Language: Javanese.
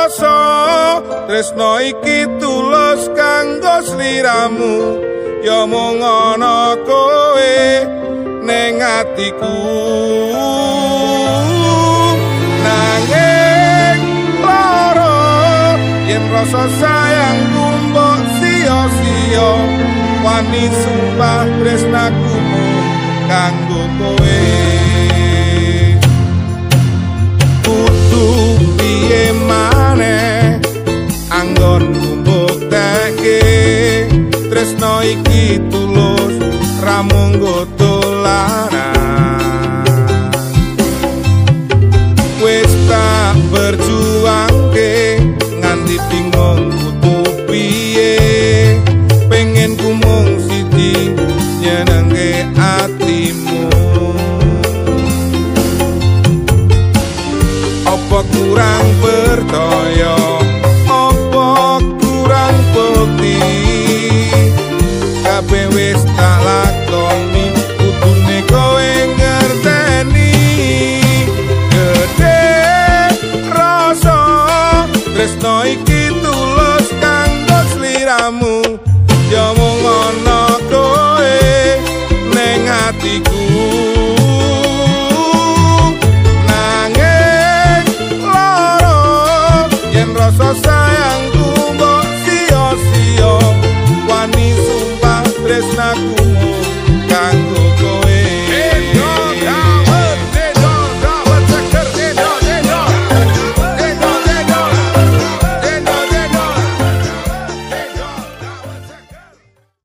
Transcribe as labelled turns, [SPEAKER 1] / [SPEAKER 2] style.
[SPEAKER 1] rasa tresno iki tulus kanggo sliramu, ya mung ana kowe ning atiku. Nanging lara yen rasa sayangku mbok sia-sia, wani sumpah tresnaku mung kanggo kowe. Kudu piye maneh anggonku mbuktekke tresno iki tulus ra mung nggo dolanan. Wis tak berjuangke nganti bingung kudu piye, pengen ku mung siji nyenengke atimu. Apa kurang percaya